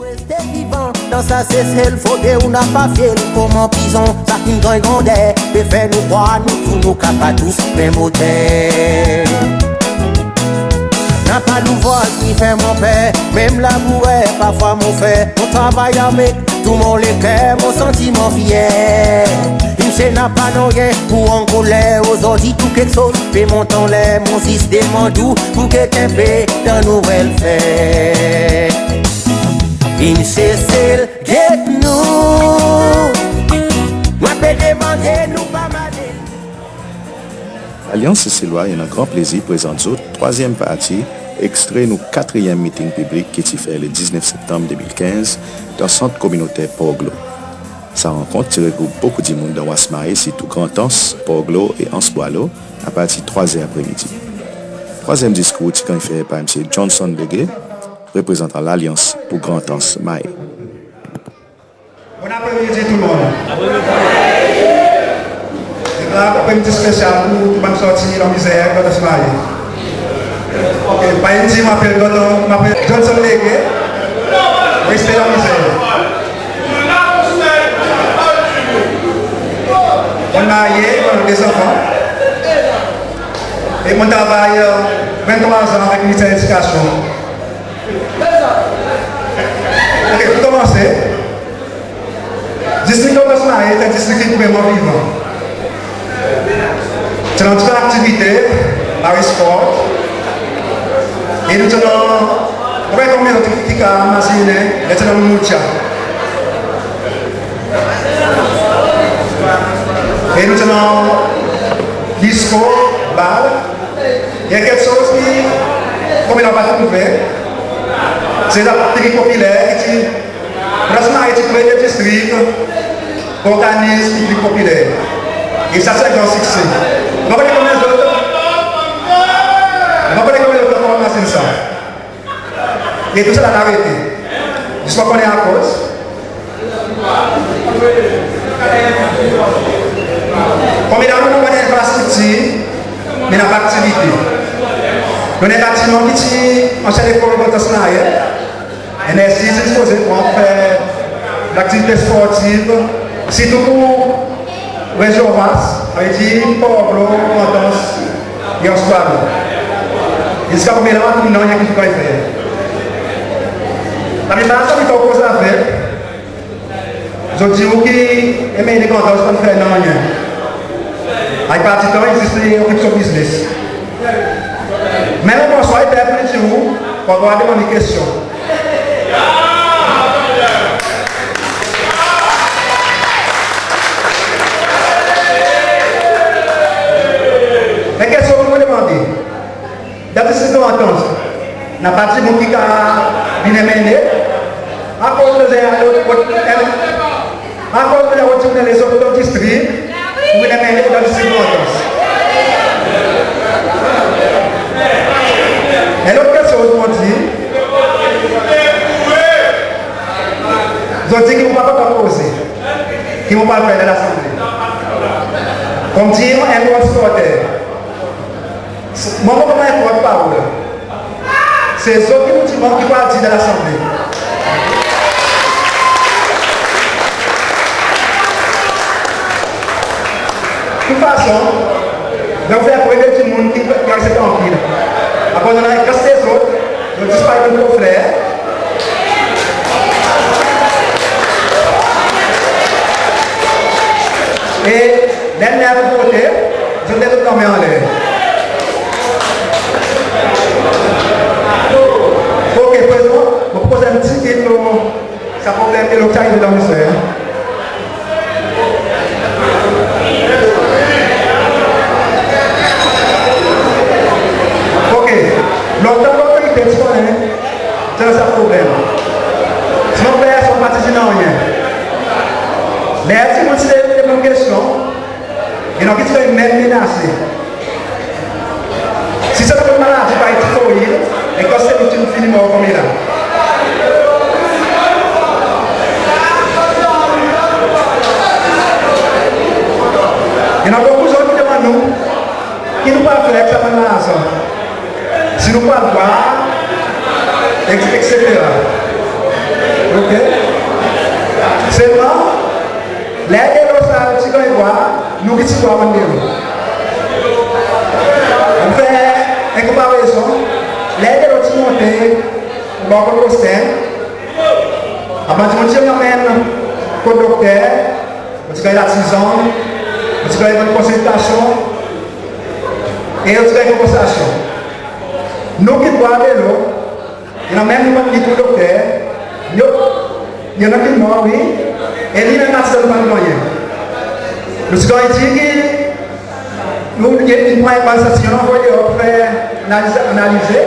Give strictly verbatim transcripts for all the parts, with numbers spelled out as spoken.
Reste vivan dan sa Sesel, fodre ou napa fyel konman prizon. Sa ki'n ganny grandè pe fer nou krwar nou tou nou kapab tous menm oter. Napa louvraz ki fer mon per, menm labourer parfwa mon fer. Mon travay avek tou mon leker, mon santi mon fyer. Msye napa nanryen pour ankoler, ozordi tou keksoz pe mont anler. Mon zis demann ou pour get en pe dan nou welfare. Vin Sesel get nou. Mwan pe demande nou pa male. Alyans Seselwa i annan gran plezir prezant zot trwazyenm parti, ekstre nou katriyenm miting piblik ki ti fer le diznef Septanm de mil kenz dan Sant Kominoter Port Glaud. Sa rankont ti regroup bokou dimoun dan West Mahé, sirtou Grand Anse, Port Glaud e Anse Boileau, apartir trwa zer apre midi. Trwazyenm diskour ti ganny fer par Msye Johnson Leguet, reprezantan Lalyans pour Grand Anse Mahé. Bon apre midi tou le mond. Apremidi spesyal pour tou bann sorti dan mizer, Grand Anse Mahé. Ok, pa enn dir mon apel Grand Anse, mon apel Johnson Leguet. Reste dan mizer. Mon marye, mon annan de zanfan. E mon travay, e, venntrwa an avek Minister Ledikasyon. Ok, pour konmanse, distrik Grand Anse Mahé i en distrik ki vreman vivan. Ti annan tou aktivite, parey spor, e nou ti annan, mon pa konpran konbyen zot ki kapab mazinen, e ti annan moucha. E nou ti annan disko, bal, e keksoz ki konbyen nou pa trouve, se la piknik popiler ki ti Grand Anse Mahé ti premye distrik pour organiz piknik popiler. E sa ti en gran sikse. Mon pa konnen konbyen zot, mon pa konnen konbyen zot ankor mazin sa. E tou sa in arete. Zis pour konnen akoz. Konbyen dan nou bann enfrastriktir, me napa aktivite. Nou annan batiman ki ti ansyen lekol Grand Anse Mahé. Enn SCIS ti sipoze pran pour fer laktivite sportiv, sirtou pour rezyon West, savedir Port Glaud, Grand Anse e Anse Boileau. Ziska prezan, nou napa nanryen ki ti ganny fer. Laplipar sa ki ou koz avek, zot dir ou ki MNA Grand Anse pa'n fer nanryen. Laplipar ditan, i zis okip son biznes. Me bonswa, i pe dir ou, ou a demann kestyon. Me kestyon ki mon demande, dan distrik Grand Anse, napa dimoun ki kapab vin MNA? Akoz nou bezwen al lot, lot, akoz nou bezwen al retournen lezot, lot distrik pour vin MNA dan distrik Grand Anse? En lot keksoz mon dir, zot dir ki mon pa kapab koze, ki mon pa fer dan Lasanble. Konmdir en bon siporter, mwan mon pa konn port parol. Se zot ki pou dir mwan ki pou al dir dan Lasanble. Tout fason, nou fer pran dimoun ki, ki reste trankil. Akoz nou annan en kantite zot, zot disparet dan fler. E ler ler pour vote, zot met zot lanmen anler. Ok, prezan, mon pou koz en pti bit lo sa problenm ki arive dan mizer. Ok, lontan lotorite ti konnen ti annan sa problenm. Sinon personn pa ti dir nanryen. Ler dimoun ti demann kestyon, i annan ki ti menm menase. Si sa bann maladi pa ti koz, e kan se nou ti'n fini mor konmela. I annan bokou dimoun ki demann nou, ki nou pou al fer avek sa bann larzan? Si nou pou al war, et cetera. Ok? Selman, ler delo sa ti ganny bwar, nou ki ti bwar bann delo. Annou fer en konparezon, ler delo ti monte bor kot Rosten, avan ti monte, ti anmenn kot dokter, ou ti ganny latizann, ou ti ganny bann konsiltasyon, e ou ti ganny konpansasyon. Nou ki bwar delo, i annan menm ni bann, ni tou dokter, i annan ki mor, wi, e ni menm latizann nou pa'n gannyen. Nou ti ganny dir ki nou, i pran bann echantiyon, anvoy deor pou fer analize, analize.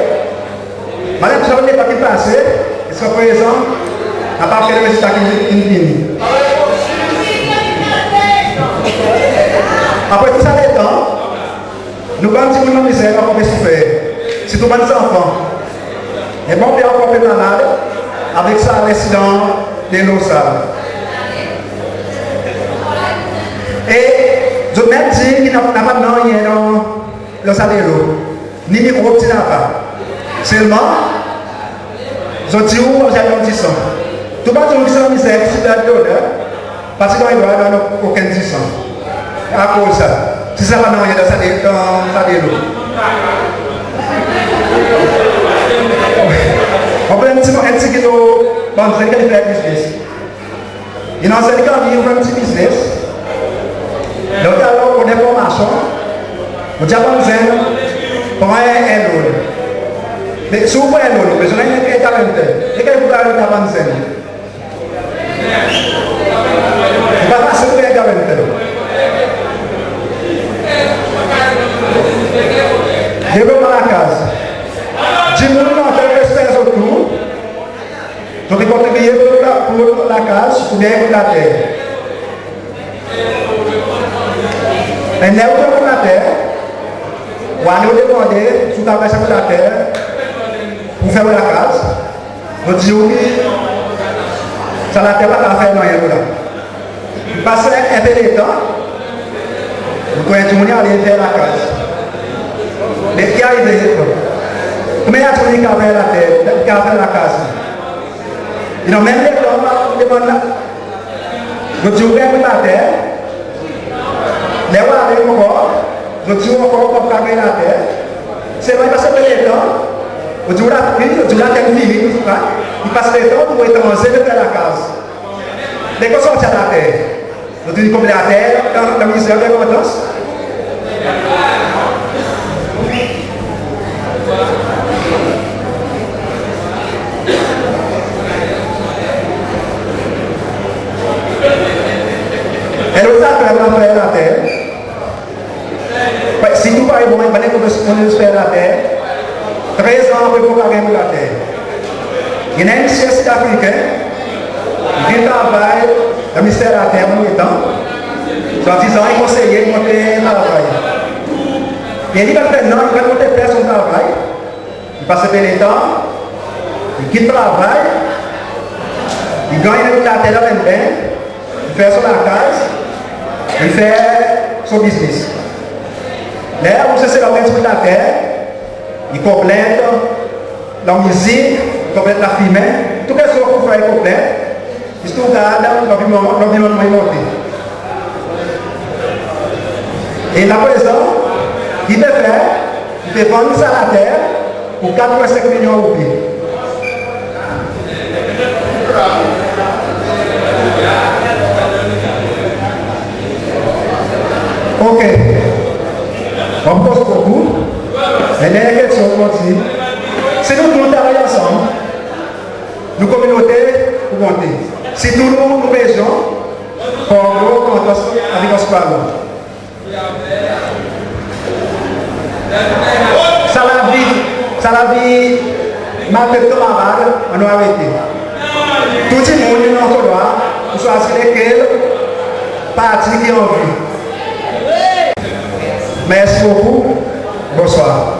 Madanm, tou sa letan ki'n pase, ziska prezan, napa okenn rezilta ki'n, ki'n vini. Apre tou sa letan, nou bann dimoun dan mizer ankor pe soufer, sirtou bann zanfan. E bann papa ankor pe malad avek sa lensidan delo sa. E zot menm dir ki napa, napa nanryen dan, dan sa delo. Ni mikrob ti napa. Selman, zot dir ou pa bezwen donn disan. Tou bann dimoun ki ti dan mizer, ki ti dan doner, pa ti ganny drwa donn okenn disan. Akoz sa, si sa pa nanryen dan sa de, dan sa delo. Mon pran en pti, en pti kit lo bann zenn ki fer biznes. I annan zenn ki anvi ouvrir en pti biznes. Ler ou al donn formasyon, ou dir bann zenn, pran en loan. Me si ou pran en loan, ou bezwen en guarantor. E ki guarantor bann zenn? I pa fasil trouv en guarantor. Devlopman lakaz. Dimoun annan pe esper zot tou. Zot pe kontribiye pour la, pour lakaz oubyen pour later. E ler ou pran later, ou ale ou demande si ou kapab aste later pour fer ou lakaz. Zot dir ou ki sa later pa kapab fer nanryen lo la. I pas en pe letan, ou trouv dimoun i ale fer lakaz. Me ki arive? Konbyen dimoun i kapab fer later, i kapab fer lakaz? I annan menm letan ou demann la, zot dir ou ganny later. Ler ou ale ankor, zot dir ou ankor ou pa kapab ganny later. Selman i pas en pe letan, zot dir ou lapli, zot dir ou later fini, tousala. I pas letan, ou etranze vin fer lakaz. Ler ou sorti later, zot dir ou konbyen later dan, dan mizer, dan Grandans. E lot zafer, later. Sirtou parey mwan, bann ki konn fer later, trez an apre ou pa ganny later. I annan en msye Sid Afriken, i vin travay dan Minister Later an menm tan, swadizan i konseye, i monte travay. E li pa fer, non, i pa monte fer son travay. I pas en pe letan, i kit travay, i ganny en later dan menm bank, i fer son lakaz, i fer son biznes. Ler ou sesel anmenn son later, i konplent lanmizik, i konplent lafimen, tou keksoz ki ou fer i konplent. Zis ou gard lanvironnman, lanvironnman i monte. E la prezan, i pe fer, i pe vann sa later pour kat pwen senk milyon roupi. Ok. Mon pou koz bokou. Me dernyen keksoz mon dir, si nou tou travay ansanm, nou kominote pou monte. Sirtou nou, nou rezyon, Port Glaud, Grand Anse avek Anse Poireaux. Sa lavi, sa lavi maltret kanmarad, annou arete. Tou dimoun i annan son drwa pour swazir lekel parti ki i anvi. Mersi bokou. Bonswar.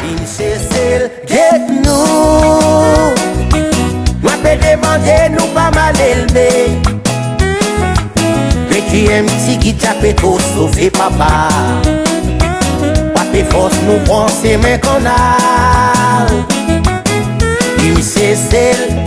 Vin Sesel get nou. Nou pe demande, nou pa mal elve. Met en pti gita pe tro sofe, papa. Pa pe fors nou pran semen kannal. Sesel